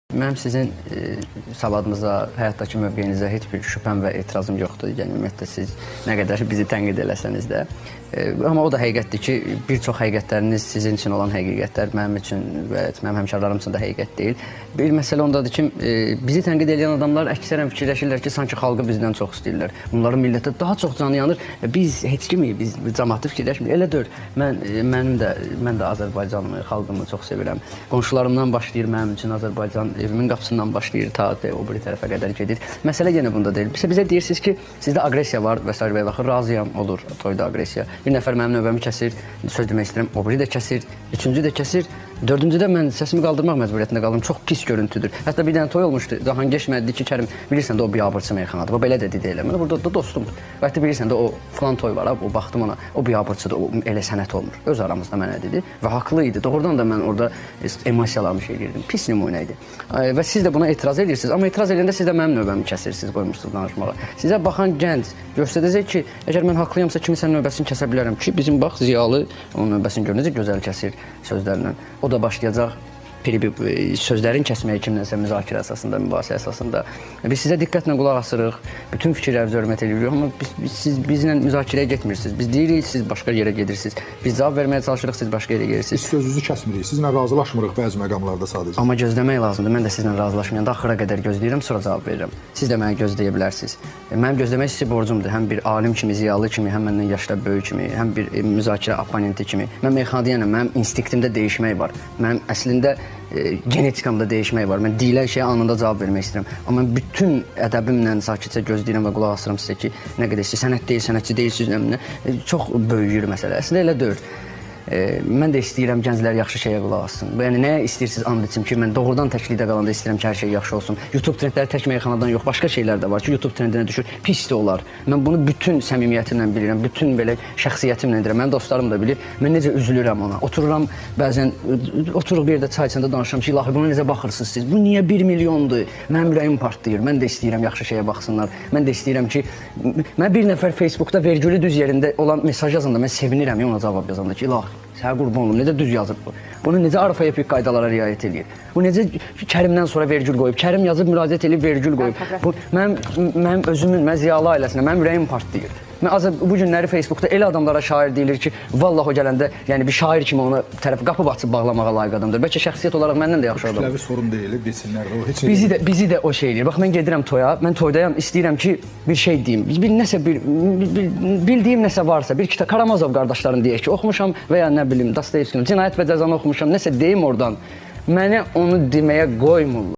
Mənim sizin savadınıza, həyatdakı mövqeyinizə heç bir şübhəm və etirazım yoxdur. Yəni ümumiyyətlə siz nə qədər bizi tənqid eləsəniz də. Amma o da həqiqətdir ki, bir çox həqiqətləriniz sizin üçün olan həqiqətlər mənim üçün və mənim həmkarlarım üçün də həqiqət deyil. Bir məsələ ondadır ki, bizi tənqid edən adamlar əksərən fikirləşirlər ki, sanki xalqı bizdən çox istəyirlər. Bunların millətə daha çox canı yanır. Biz heç kimik, biz camaatı fikirləşmirik. Elə deyil. Mən də Azərbaycanımı, xalqımı çox sevirəm. Qonşularımdan başlayır mənim üçün Azərbaycan, evimin qapısından başlayır ta o biri tərəfə qədər gedir. Məsələ yenə bunda deyil. Bizə deyirsiniz ki, sizdə aqressiya var və sair və ilaxır. Razıyam, olur toyda aqressiya. Bir nəfər mənim növbəmi kəsir, söz demək istəyirəm, o biri də kəsir, üçüncü də kəsir, dördüncü də mən səsimi qaldırmaq məcburiyyətində qaldım. Çox pis görüntüdür. Hətta bir dənə toy olmuşdu, Cahangeş mənə dedi ki, Kərim, bilirsən də o biabırçı meyxanadır. O belə də dedi elə. Mən burada da dostumdur. Və hətta bilirsən də o filan toy var, o baxdım ona, o biabırçıdır, o elə sənət olmur. Öz aramızda mənə dedi və haqlı idi. Doğrudan da mən orada emosiyalarımı şey edirdim. Pis nümunə idi. Və siz də buna etiraz edirsiniz. Amma etiraz edəndə siz də mənim növbəmi kəsirsiniz, qoymursunuz danışmağa. Sizə baxan gənc göstərəcək ki, əgər mən haqlıyamsa kiminsə növbəsini kəsə bilərəm ki, bizim bax ziyalı onun növbəsini gör necə gözəl kəsir sözlərlə. O da başlayacaq sözlərin kəsməyi kimlənsə müzakirə əsasında, mübahisə əsasında. Biz sizə diqqətlə qulaq asırıq, bütün fikirlərinizə hörmət edirik, amma siz bizlə müzakirəyə getmirsiniz. Biz deyirik, siz başqa yerə gedirsiniz. Biz cavab verməyə çalışırıq, siz başqa yerə gedirsiniz. Biz sözünüzü kəsmirik, sizinlə razılaşmırıq bəzi məqamlarda sadəcə. Amma gözləmək lazımdır. Mən də sizinlə razılaşmayanda axıra qədər gözləyirəm, sonra cavab verirəm. Siz də mənə gözləyə bilərsiniz. Mənim gözləmək sizə borcumdur. Həm bir alim kimi, ziyalı kimi, həm məndən yaşda böyük kimi, həm bir müzakirə oponenti kimi. Mən meyxanada deyənəm, mənim instinktimdə dəyişmək var. Mənim əslində genetikamda dəyişmək var. Mən deyilən şeyə anında cavab vermək istəyirəm. Amma mən bütün ədəbimlə sakitcə gözləyirəm və qulaq asıram sizə ki, nə qədər istəyir, sənət deyil, sənətçi deyilsiniz, nə, çox böyüyür məsələ. Əslində elə deyil. Mən də istəyirəm gənclər yaxşı şeyə qulaq assın. Yəni nəyə istəyirsiniz and içim ki, mən doğrudan təklikdə qalanda istəyirəm ki, hər şey yaxşı olsun. YouTube trendləri tək meyxanadan yox, başqa şeylər də var ki, YouTube trendinə düşür, pis də olar. Mən bunu bütün səmimiyyətimlə bilirəm, bütün belə şəxsiyyətimlə deyirəm. Mənim dostlarım da bilir. Mən necə üzülürəm ona. Otururam bəzən, oturuq bir yerdə çay içəndə danışıram ki, ilahi buna necə baxırsınız siz? Bu niyə 1 milyondur? Mənim ürəyim partlayır. Mən də istəyirəm yaxşı şeyə baxsınlar. Mən də istəyirəm ki, mən bir nəfər Facebookda vergülü düz yerində olan mesaj yazanda mən sevinirəm ona cavab yazanda ki, ilahi sənə qurban olum, necə düz yazıb bu? Bunu necə arxaepik qaydalara riayət eləyir? Bu necə Kərimdən sonra vergül qoyub? Kərim yazıb müraciət eləyib vergül qoyub. Bu mənim özümün, mən ziyalı ailəsinə, mənim ürəyim partlayır. Mən bu günləri Facebookda elə adamlara şair deyilir ki, vallah o gələndə, yəni bir şair kimi ona tərəf qapı açıb bağlamağa layiq adamdır. Bəlkə şəxsiyyət olaraq məndən də yaxşı adamdır. Kütləvi sorun deyil, desinlər də o heç. Bizi də o şey eləyir. Bax mən gedirəm toya, mən toydayam, istəyirəm ki, bir şey deyim. Bir nəsə bir bildiyim nəsə varsa, bir kitab Karamazov qardaşlarını deyək ki, oxumuşam və ya nə bilim Dostoyevskinin Cinayət və Cəzanı oxumuşam, nəsə deyim oradan. Mənə onu deməyə qoymurlar.